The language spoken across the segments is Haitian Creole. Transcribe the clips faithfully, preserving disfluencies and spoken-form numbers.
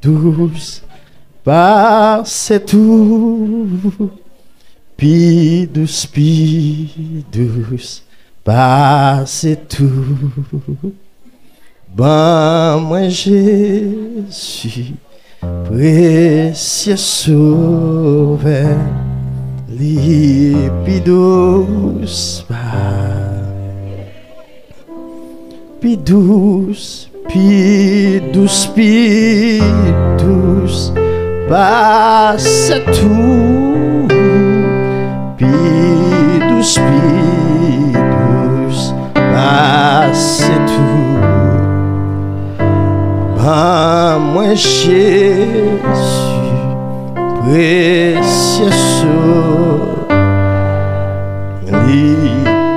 dous pase tout, pi dous, pi dous pase tout. Ban mwen Jezi, presye Sovè, li pi dous pa, pi dous, pi dous, pi dous pase tout, pi dous, pi dous pase tout. Ban mwen Jezi, presye Sovè, li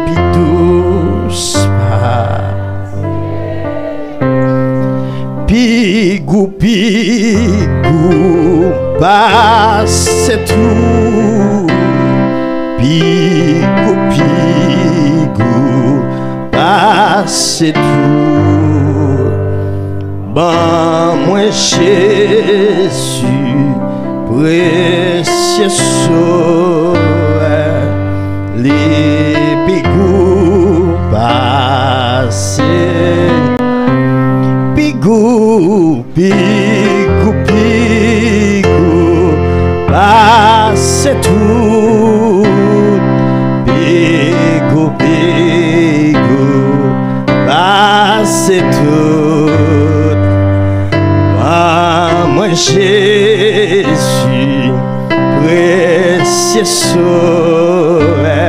pi dous pa, pi gou, pi gou pase tout, pi gou, pi gou pase tout. Ban mwen Jezi, presye Sovè, li pi gou pase, pi gou, pi gou, pi gou pase tout, pi gou, pi gou pase tout. Ban mwen Jezi, presye Sovè,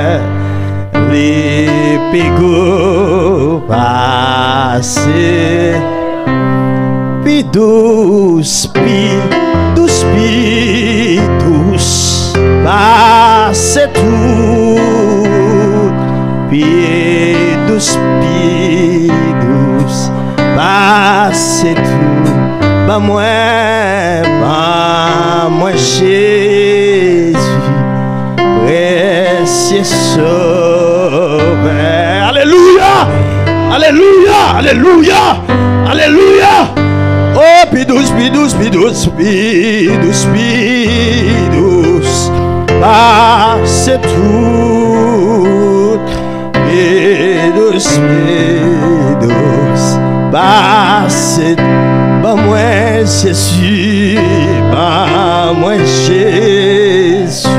li pi gou pase, pi dous, pi dous, pi dous pase tout, pi dous, pi dous pase tout. Ban mwen, ban mwen Jezi, presye Sovè. Alelouya! Alelouya! Alelouya! Alelouya! Oh, pi dous, pi dous, pi dous, pi dous, pi dous pase tout. Pi dous, pi dous pase. Ban mwen Jezi, ban mwen Jezi,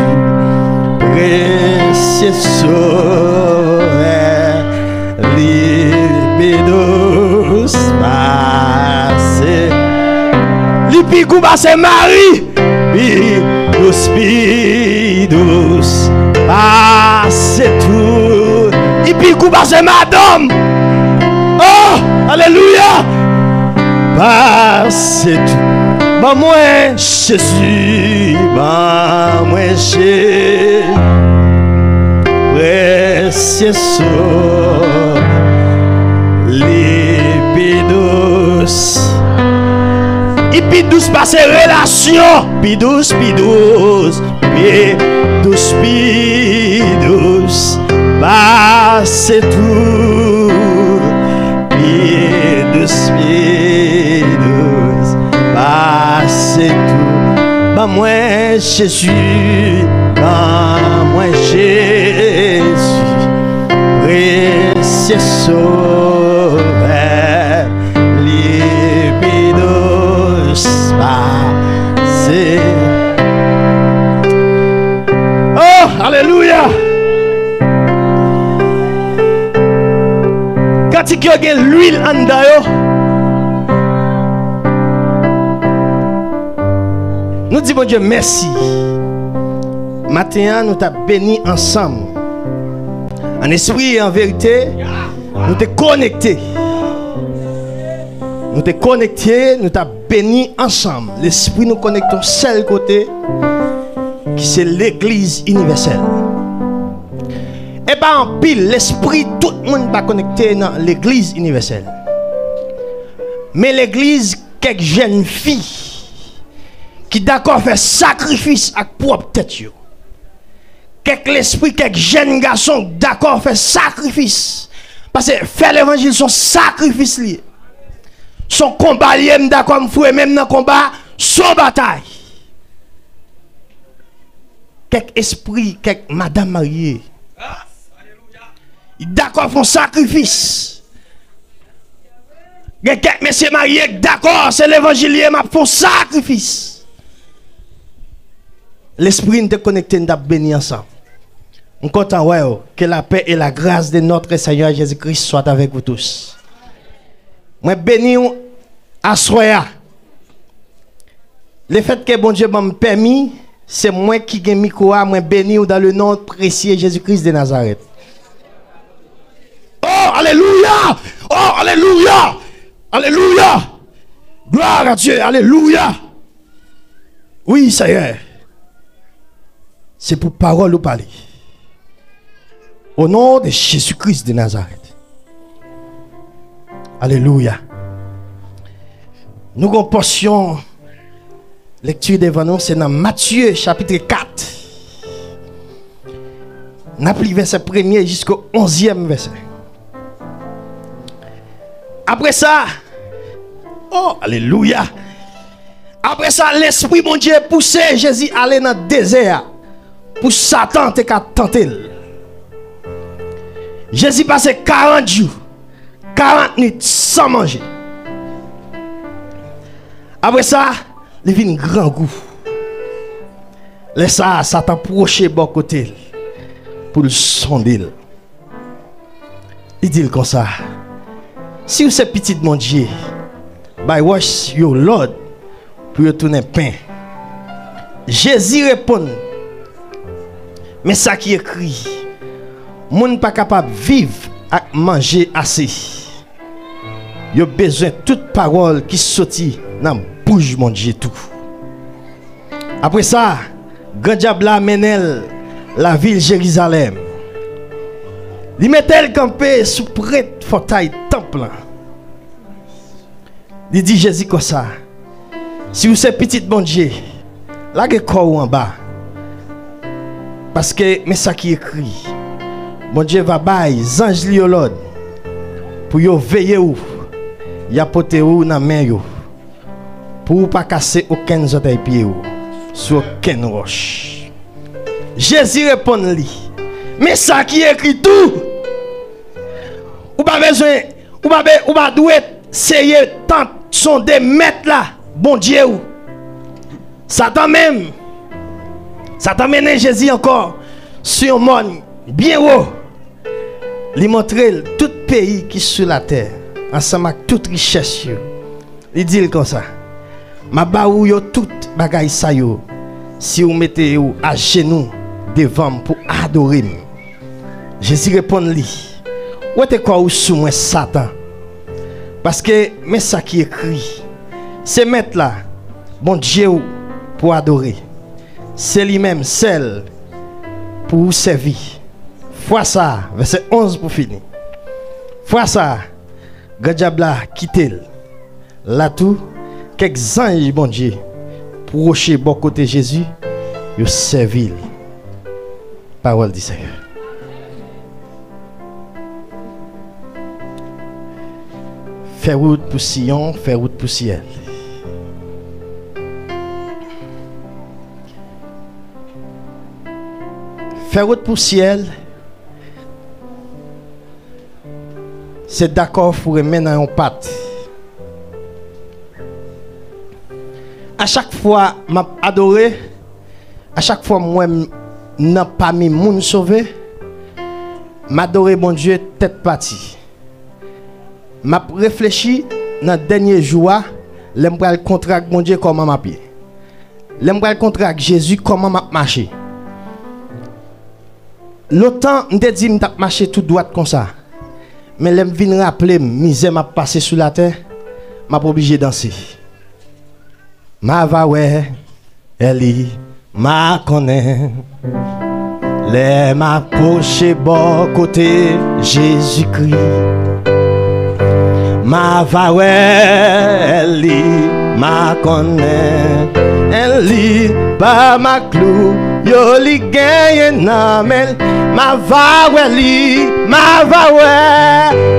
presye Sovè, li pi dous pase, li pi gou pase mari. Pi dous, pi dous pase tout. Li pi gou pase madanm. Oh, alelouya! Pase tout. Ban mwen Jezi, ban mwen Jezi. Presye Sovè, li pi dous. Li pi dous pase relasyon. Pi dous, pi dous, pi dous, pi dous pase tout. Pi dous, pi dous pase tout. Ban mwen Jezi, ban mwen Jezi, presye Sovè, li pi dous pase. Oh, alelouya! Kantik yo gen lwil anndan yo. Nou di Bondye mèsi. Maten an, nou t ap beni ansanm. An espri e an verite, nou te konekte. Nou te konekte, nou t ap beni ansanm. Lespri nou konekte yon sèl kote, ki se legliz inivèsèl. E pa anpil, lespri tout moun pa konekte nan legliz inivèsèl. Men legliz kèk jèn fi ki dakò fè sakrifis ak pwòp tèt yo. Kèk lespri, kèk jèn gason dakò fè sakrifis. Paske fè levanjil se yon sakrifis li ye. Se yon konba li ye, m dakò m foure men m nan konba, Se yon batay. Kèk espri, kèk madanm marye, y dakò fè yon sakrifis. Gen kèk mesye marye k dakò, se levanjil ye, m ap fè yon sakrifis. Lespri n te konekte, n t ap beni ansanm. M kontan wè w. Que la paix et la grâce de notre Seigneur Jésus-Christ soient avec vous tous. Mwen beni w aswè a. Lefètke Bondye ban m pèmi, se mwen ki gen mikwo a, mwen beni w dans le nom précieux Jésus-Christ de Nazareth. Oh, alelouya! Oh, alelouya! Alelouya! Gloire à Dieu! Alelouya! Wi, Seyè. Se pou pawòl ou pale. Au nom de Jésus-Christ de Nazareth. Alelouya. Nou gon pòsyon lekti devan nou, se nan Matye chapit kat. N ap li vèsè premye jisko onzyèm vèsè. Apre sa, oh, alelouya! Apre sa, Lespri Bondye pouse Jezi ale nan dezè a pou Satan te ka tante l. Jezi pase karant jou, karant nwit san manje. Apre sa, li vin grangou. Lè sa a, Satan pwoche bò kote l pou l sonde l. Li di l konsa, "Si w se Pitit Bondye, bay wòch yo lòd pou yo tounen pen." Jezi reponn, "Men sa ki ekri, moun pa kapab viv ak manje ase. Yo bezwen tout pawòl ki soti nan bouch Bondye tou." Apre sa, gran dyab la mennen l lavil Jerizalèm. Li mete l kanpe sou prent pòtay tanp lan. Li di Jezi konsa, "Si w se Pitit Bondye, lage kò w anba. Paske men sa ki ekri, Bondye va bay zanj li yo lòd pou yo veye w, y a pote w nan men yo, pou w pa kase okenn zòtèy pye w sou okenn wòch." Jezi reponn li, "Men sa ki ekri tou, ou pa bezwen, ou pa be, ou pa dwe seye tant sonde Mèt la, Bondye w." Satan menm, Satan mennen Jezi ankò sou yon mòn byen wo. Li montre l tout peyi ki sou latè, ansanm ak tout richès yo. Li di l konsa, "M a ba ou yo tout bagay sa yo, si w mete w ajenou devan m pou adore m." Jezi reponn li, "Wete kò w sou mwen, Satan! Paske men sa ki ekri, 'Se Mèt la, Bondye w, pou adore. Se li menm sèl pou ou sèvi.'" Fwa sa a, vèsè onz pou fini. Fwa sa a, gran dyab la kite l. La tou, kèk zanj Bondye pwoche bò kote Jezi, yo sèvi l. Pawòl di Seyè. Fè wout pou Siyon, fè wout pou syèl. Fè wout pou syèl, se dakò foure men nan yon pat. A chak fwa m ap adore, a chak fwa m wè m nan pami moun sove, m adore Bondye tèt pati. M ap reflechi nan dènye jou a, lè m pral kontre ak Bondye, kòman m ap ye. Lè m pral kontre ak Jezi, kòman m ap mache. Lontan, m te di m t ap mache tou dwat konsa. Men lè m vin raple m mizè m ap pase sou latè, m ap oblije danse. M a va wè Eli, m a konnen. Lè m apwoche bò kote Jezikri, m a va wè Eli, m a konnen. Eli pa maklou yo li genyen nan men l. M a va wè li, m a va wè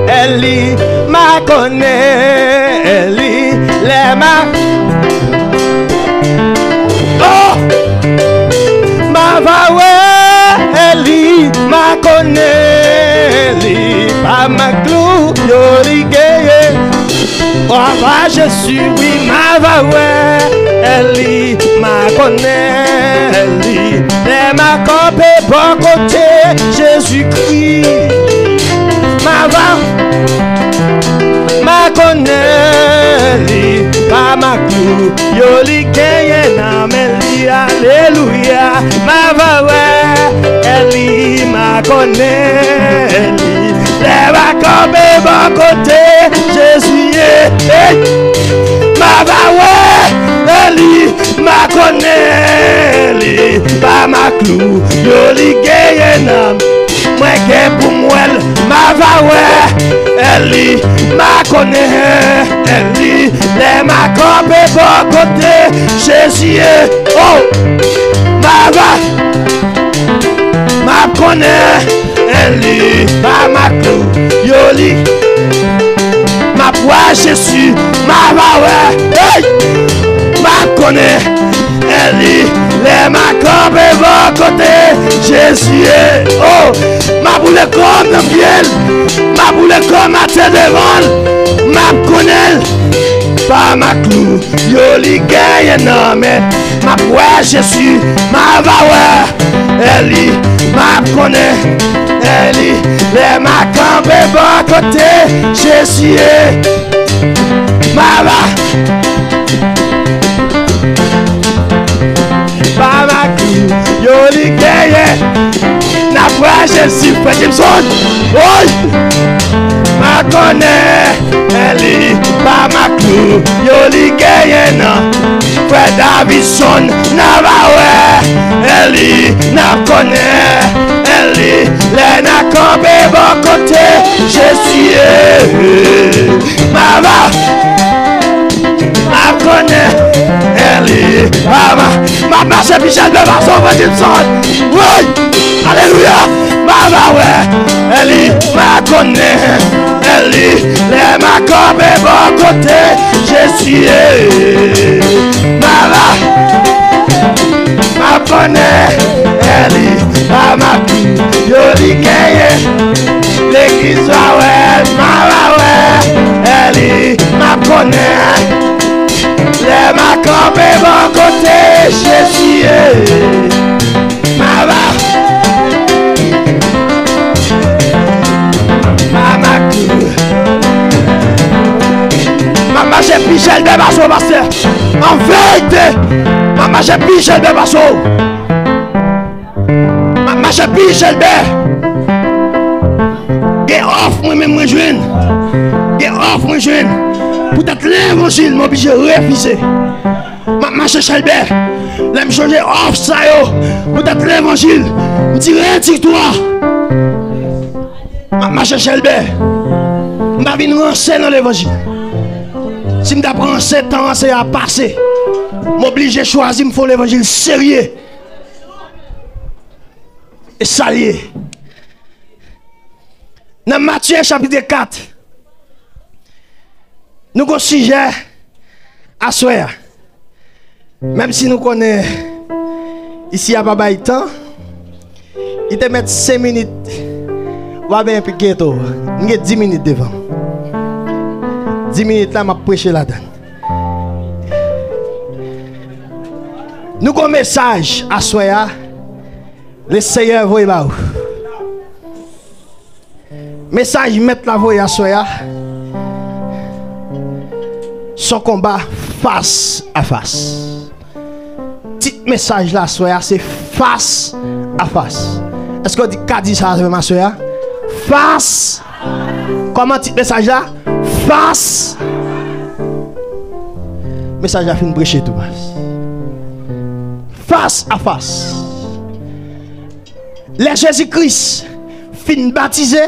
Eli, m a konnen Eli. Lè m a Pa Jezi, wi, m a va wè li, m a konnen li. Lè m a kanpe bò kote Jezikri, m a va, m a konnen li. Pa maklou yo li genyen nan men li, alelouya. M a va wè li, m a konnen li. Lè m a kanpe bò kote Jezi ye, hey! M a va wè li, m a konnen li. Pa maklou yo li genyen nan. Mwen gen pou m wè l, m a va wè li, m a konnen li. Lè m a kanpe bò kote Jezi ye, oh! M a va, m ap konnen li, pa maklou yo li. M ap wè Jezi, m a va wè, hey! M ap konnen li. Lè m a kanpe bò kote Jezi ye, oh! M ap woule kò m nan pye l, m ap woule kò m atè devan l. M ap konnen l pa maklou yo li genyen nan men. M ap wè Jezi, m a va wè li, m ap konnen li. Lè m a kanpe bò kote Jezi ye, m a va, pa maklou yo li genyen. N ap wè Jezi, frè Gibson. Woy! M a konnen li, pa maklou yo li genyen nan. Frè Davidson, n a va wè li, n ap konnen li. Lè n a kanpe bò kote Jezi ye, m a va, m ap konnen li. M a va, m ap mache pi chèlbè pase w, frè Gibson. Woy! Alelouya! M a va wè li, m a konnen li. Lè m a kanpe bò kote Jezi ye, m a va, m a konnen li. Pa maklou yo li genyen. Legliz va wè l, m a va wè li, m a konnen. Lè m a kanpe bò kote Jezi ye, m a va, m a maklou. M ap mache pi chèlbè pase w, pastè. An verite, m ap mache pi chèlbè pase w. M ap mache pi chèlbè. Gen òf mwen menm mwen jwenn. Gen òf mwen jwenn. Poutèt levanjil, m oblije refize. M ap mache chèlbè. Lè m chonje òf sa yo, poutèt levanjil, m di rediktwa. M ap mache chèlbè. M pa vin ranse nan levanjil. Si m t ap ranse, tan ranse a pase. M oblije chwazi m fè yon levanjil serye. E sa l ye. Nan Matye chapit kat, nou gon sijè aswè a. Menm si nou konnen isi a pa bay tan, li te mèt senk minit. W a benyen pi geto. M gen dis minit devan m. Dis minit la, m ap preche ladan l. Nou gon mesaj aswè a. Lesenyè voye ba ou. Mesaj mèt la voye aswè a, se yon konba fas a fas. Tit mesaj la aswè a se fas a fas. Èske w di, ka di sa avè m aswè a? Fas. Kòman tit mesaj la? Fas. Mesaj la fin preche tou, baz. Fas a fas. Lè Jezi Kris fin batize,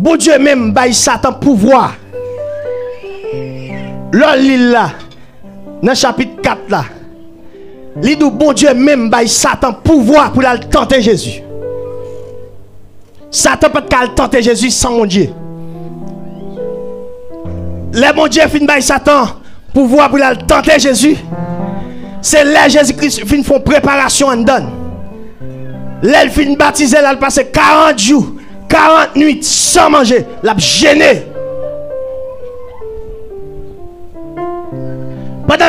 Bondye menm bay Satan pouvwa. Lè w li l la, nan chapit kat la, li di w Bondye menm bay Satan pouvwa pou l al tante Jezi. Satan pa t ka al tante Jezi san Bondye. Lè Bondye fin bay Satan pouvwa pou l al tante Jezi, se lè Jezi Kris fin fè yon preparasyon anndan l. Lè l fin batize, l al pase karant jou, karant nuit san manje, l ap jene.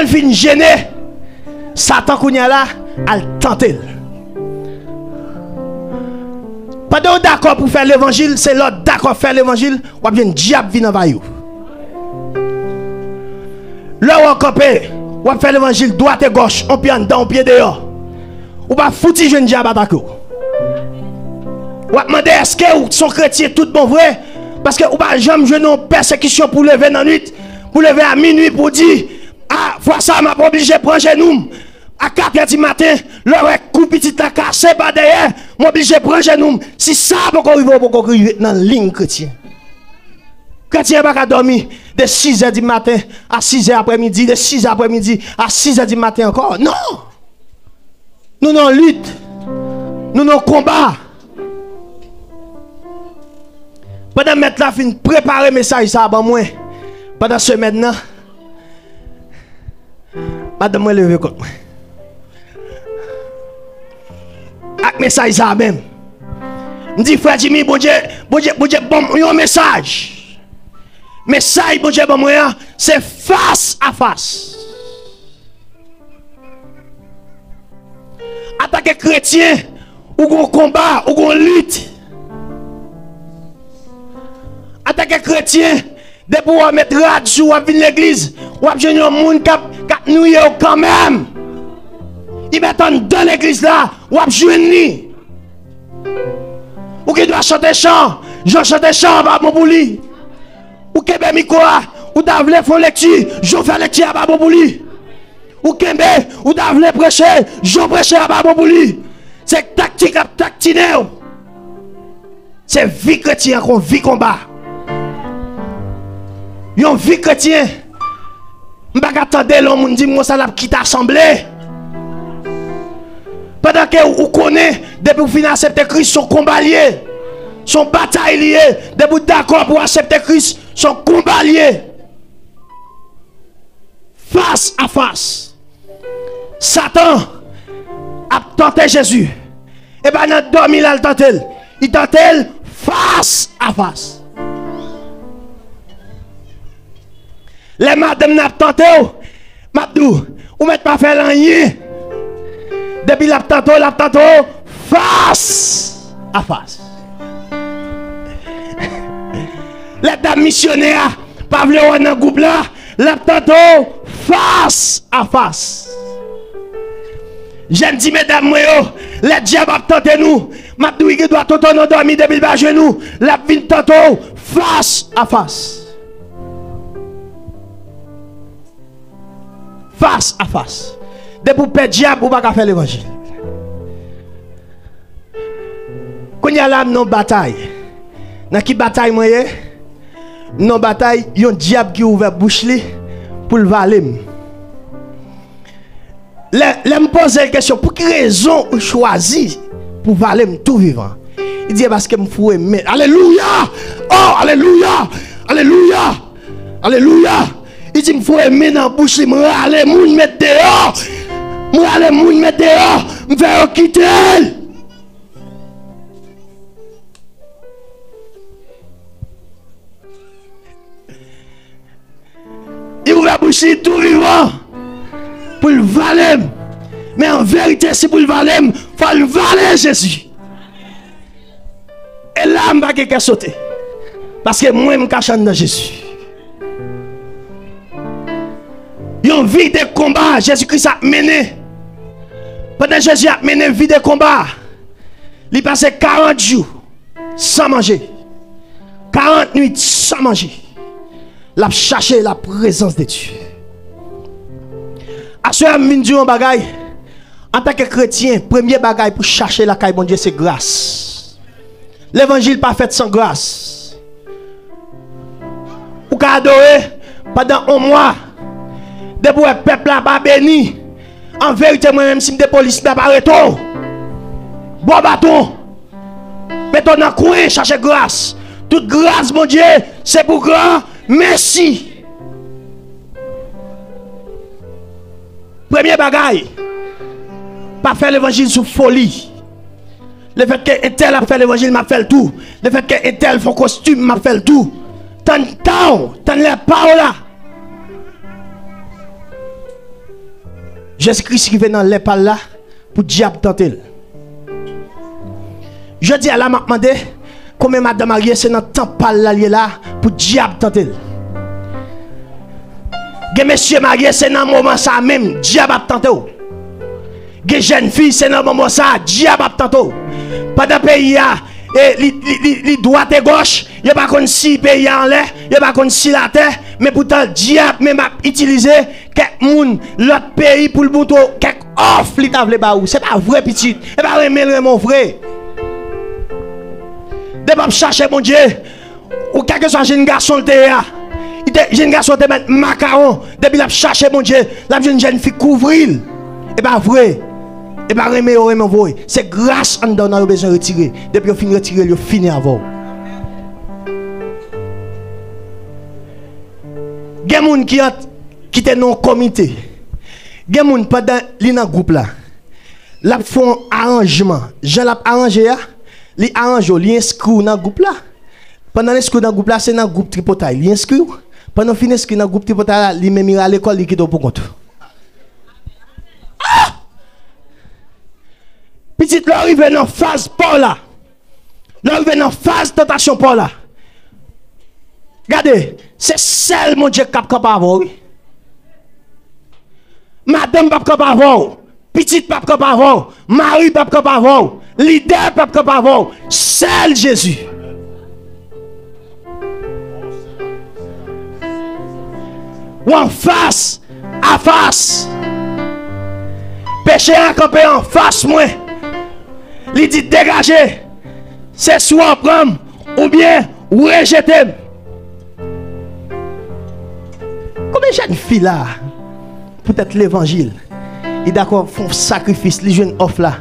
L fin jene, Satan kounye a la al tante l. Pandan w dakò pou fè levanjil, se lè w dakò fè levanjil, w ap jwenn dyab vin anvayi w. Lè w kanpe, w ap fè levanjil dwat e gòch, on pye anndan, on pye deyò. Ou pa fouti jwenn dyab atake w. W ap mande èske w se yon kretyen tout bon vre, paske ou pa janm jwenn yon pèsekisyon pou leve nan nwit, pou leve a minui pou w di, a, fwa sa a m ap oblije pran jenou m. A kat è di maten, lè w wè kou pitit la kase pa dèyè, m oblije pran jenou m. Si sa a poko rive w, poko rive nan liy kretyen. Kretyen pa ka dòmi de sizè di maten a sizè aprèmidi, de sizè aprèmidi a sizè di maten ankò. Non! Nou nan lit. Nou nan konba. Pandan mèt la fin prepare mesaj sa a ban mwen, pandan semèn nan, madanm mwen leve kont mwen ak mesaj sa a menm. M di, frè Jimmy, Bondye, Bondye, Bondye ban m yon mesaj. Mesaj Bondye ban mwen an, se fas a fas. Antanke kretyen, ou gon konba, ou gon lit. Antanke kretyen, depi w met rad sou w, w ap vin legliz, w ap jwenn yon moun k ap, k ap nouye w kanmenm. Li mèt anndan legliz la, w ap jwenn li. Ou gen dwa chante chan, jan w chante chan an pa bon pou li. Ou kenbe mikwo a, ou ta vle fè yon lekti, jan w fè lekti a pa bon pou li. Ou kenbe, ou ta vle preche, jan w preche a pa bon pou li. Se taktik ap taktinen w. Se vi kretyen an, yon vi konba. Yon vi kretyen, m pa ka tande lè yon moun di m konsa l ap kite asanble. Pandan ke ou konnen, depi w fin aksepte Kris, se yon konba l ye. Se yon batay li ye. Depi w dakò pou w aksepte Kris, se yon konba l ye. Fas a fas. Satan ap tante Jezi. E pa nan dòmi l al tante l. Li tante l fas a fas. Lè madanm nan ap tante w, m ap di w, ou mèt pa fè l anyen. Depi l ap tante w, l ap tante w fas a fas. Lè dam misyonè a pa vle wè w nan gwoup la, l ap tante w fas a fas. Jèn ti medam mwen yo, lè dyab ap tante nou, m ap di w, li gen dwa tonton nan dòmi, depi l pa jwenn ou, l ap vin tante w fas a fas. Fas a fas. Depi w pè dyab, ou pa ka fè levanjil. Kounye a la, m nan batay. Nan ki batay mwen ye? M nan batay, yon dyab ki ouvè bouch li pou l vale m. Lè, lè m poze l kesyon, pou ki rezon ou chwazi pou vale m tou vivan? Li di, e paske m foure men. Alelouya! Oh, alelouya! Alelouya! Alelouya! Li di, m foure men nan bouch li, m rale moun met deyò. M rale moun met deyò. M fè yo kite l. Li ouvè bouch li tou vivan pou l vale m. Men an verite, si pou l vale m, fò l vale Jezi. E la, m pa gen kè sote. Paske mwen, m kache anndan Jezi. Yon vi de konba, Jezi Kris ap mennen. Pandan Jezi ap mennen vi de konba, li pase karant jou san manje, karant nwit san manje. L ap chache la prezans de Dye. Aswè a, m vin di w yon bagay. Antanke kretyen, premye bagay pou chache lakay Bondye, se gras. Levanjil pa fèt san gras. Ou ka adore pandan yon mwa. Depi w wè pèp la pa beni, an verite, mwen menm, si m te polis, m t ap arete w. Ba w baton. Mete w nan kwen, chache gras. Tout gras Bondye, se pou granmesi. Premye bagay, pa fè levanjil sou foli. Lefètke entèl ap fè levanjil, m ap fè l tou. Lefètke entèl fè kostim, m ap fè l tou. Tann tan w, tann lè pa w la. Jezi Kris rive nan lè pa l la pou dyab tante l. Jodi a la, m ap mande, konbyen madanm marye se nan tan pa l la l ye la pou dyab tante l? Gen mesye marye se nan moman sa menm dyab ap tante w. Gen jèn fi se nan moman sa dyab ap tante w. Pandan peyi a, e, li, li, li, li dwat e gòch, yo pa konn si peyi a anlè, yo pa konn si l atè, men poutan dyab menm ap itilize kèk moun lòt peyi pou l montre w kèk òf li ta vle ba ou. Se pa vre, pitit. E pa renmen l renmen w vre. Depi w ap chache Bondye, ou kèlkeswa jèn gason l te ye a, li te, jèn gason te mèt makawon, depi l ap chache Bondye, l ap jwenn jèn fi kouvri l. E pa vre. E pa renmen yo renmen w vre. Se gras anndan w nan yo bezwen retire. Depi yo fin retire l, yo fini avè w. Gen moun ki ant, ki te nan yon komite. Gen moun pandan li nan gwoup la, l ap fè yon aranjman. Jan l ap aranje a, li aranje w, li enskri w nan gwoup la. Pandan l enskri w nan gwoup la, se nan gwoup tripotay li enskri w. Pandan w fin enskri nan gwoup tripotay la, li menm li rale kò l, li kite w pou kont ou. Ah! Pitit, lè w rive nan faz pa w la, lè w rive nan faz tantasyon pa w la, gade, se sèl Bondye k ap kanpe avè w, wi. Madanm p ap kanpe avè w. Pitit p ap kanpe avè w. Mari p ap kanpe avè w. Lidè p ap kanpe avè w. Sèl Jezi. Ou anfas a fas. Peche a kanpe anfas mwen. Li di, degaje. Se swa w pran m oubyen w rejete m. Konbyen jèn fi la, poutèt levanjil, li dakò fè yon sakrifis, li jwenn òf la,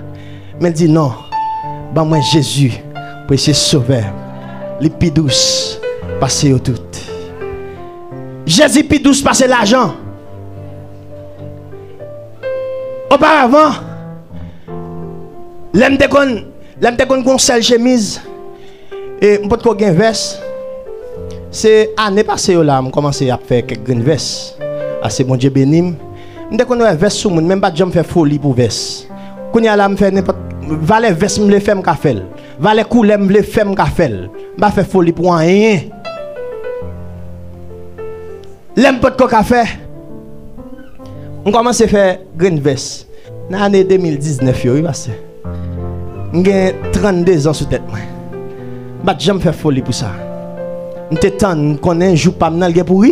men l di, non, ban mwen Jezi, presye Sovè, li pi dous pase yo tout. Jezi pi dous pase lajan. Oparavan, lè m te konn, lè m te konn gon sèl chemiz, e m potko gen vès. Se ane pase yo la, m kòmanse ap fè kèk grenn vès. Ase Bondye beni m. M te konn wè vès sou moun, men m pa t janm fè foli pou vès. Kounye a la, m fè nenpòt valè vès m vle fè, m ka fè l. Valè koulè m vle fè, m ka fè l. M pa fè foli pou anyen. Lè m potko ka fè, m kòmanse fè grenn vès. Nan ane de mil diznèf yo, wi, pastè. M gen trannde zan sou tèt mwen. M pa t janm fè foli pou sa. M te tann, m konnen jou pa m nan, l gen pou ri.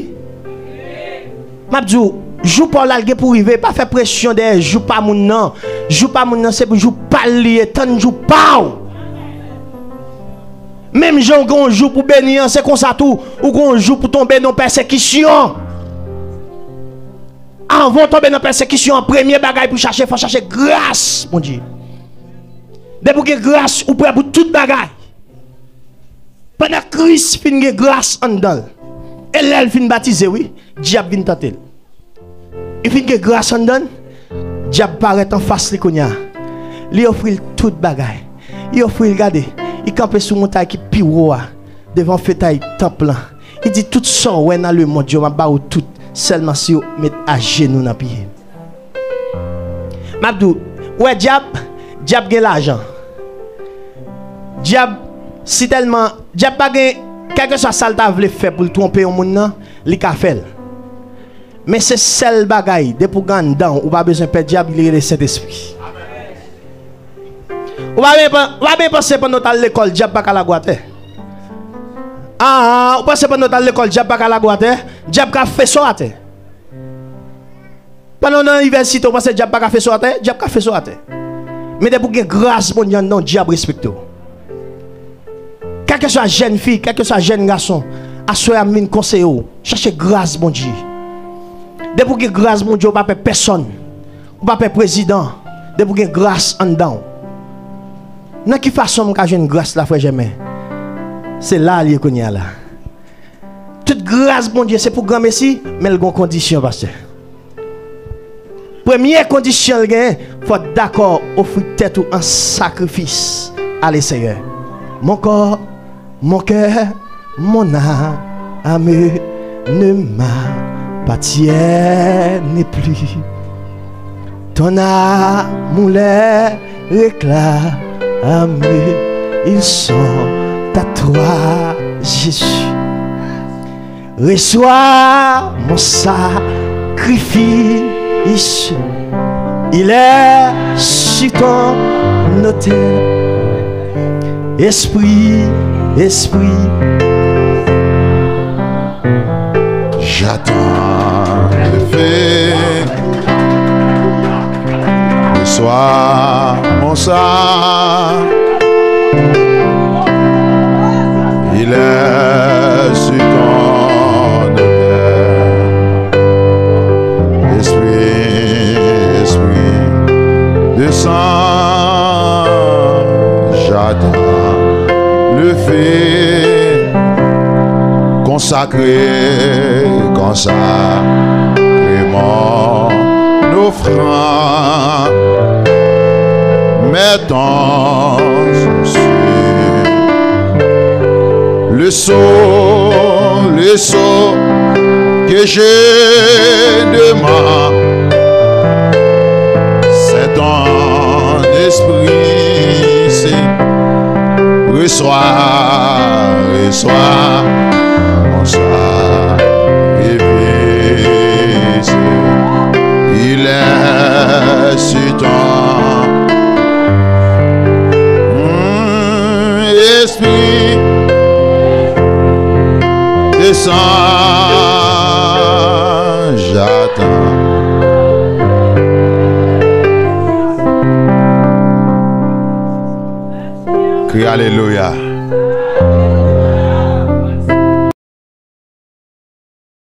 M ap di w, jou pa w la, l gen pou rive. Pa fè presyon dèyè jou pa moun nan. Jou pa moun nan, se pou jou pa l li ye. Tann jou pa w. Menm jan w gen yon jou pou beni an, se konsa tou, ou gen yon jou pou tonbe nan pèsekisyon. Anvan w tonbe nan pèsekisyon an, premye bagay pou chache, fò chache gras Bondye. Depi w gen gras, ou prè pou tout bagay. Pandan Kris fin gen gras anndan l, e lè l fin batize, wi, dyab vin tante l. Li fin gen gras anndan l, dyab parèt anfas li kounye a. Li ofri l tout bagay. Li ofri l, gade, li kanpe sou montay ki pi wo a, devan fetay tanp lan. Li di, tout sa w wè nan lemonn yo, m ap ba ou tout, sèlman si w met ajenou nan pye m. M ap di w, ou wè dyab, dyab gen lajan. Dyab, si tèlman, dyab pa gen, kèlkeswa sa l ta vle fè pou l twonpe yon moun nan, li ka fè l. Men se sèl bagay, depi w gen anndan w, ou pa bezwen pè dyab, li rele Sentespri. Ou pa byen pan-, ou pa byen panse pandan w t al lekòl, dyab pa ka lage w atè. Ah, ou panse pandan w t al lekòl, dyab pa ka lage w atè? Dyab ka fese w atè. Pandan w nan inivèsite, ou panse dyab pa ka fese w atè? Dyab ka fese w atè. Men depi w gen gras Bondye anndan w, dyab respekte w. Kèlkeswa jèn fi, kèlkeswa jèn gason, aswè a m vin konseye w, chache gras Bondye. Depi w gen gras Bondye, ou pa pè pèsonn. Ou pa pè prezidan. Depi w gen gras anndan w. Nan ki fason m ka jwenn gras la, frè Jèmen? Se la l ye kounye a la. Tout gras Bondye se pou granmesi, men l gon kondisyon, pastè. Premye kondisyon l genyen, fò w dakò ofri tèt ou an sakrifis a le Seyè. Mon corps, mon cœur, mon âme ne m'appartiennent plus. Ton amour les réclame, ils sont à toi, Jésus. Reçois mon sacrifice, il est sur ton autel. Esprit, Esprit, j'attends le feu. Reçois mon sang. Il est sur ton autel. Esprit, Esprit, descends. J'attends le feu. Consacré, consacré mon offrande. Mets ton sang sur le sceau, le sceau que je demande. C'est ton esprit, c'est reçois, reçois mon sacrifice. Il est sur ton, hmm, esprit. Descends, j'attends. Kriye alelouya.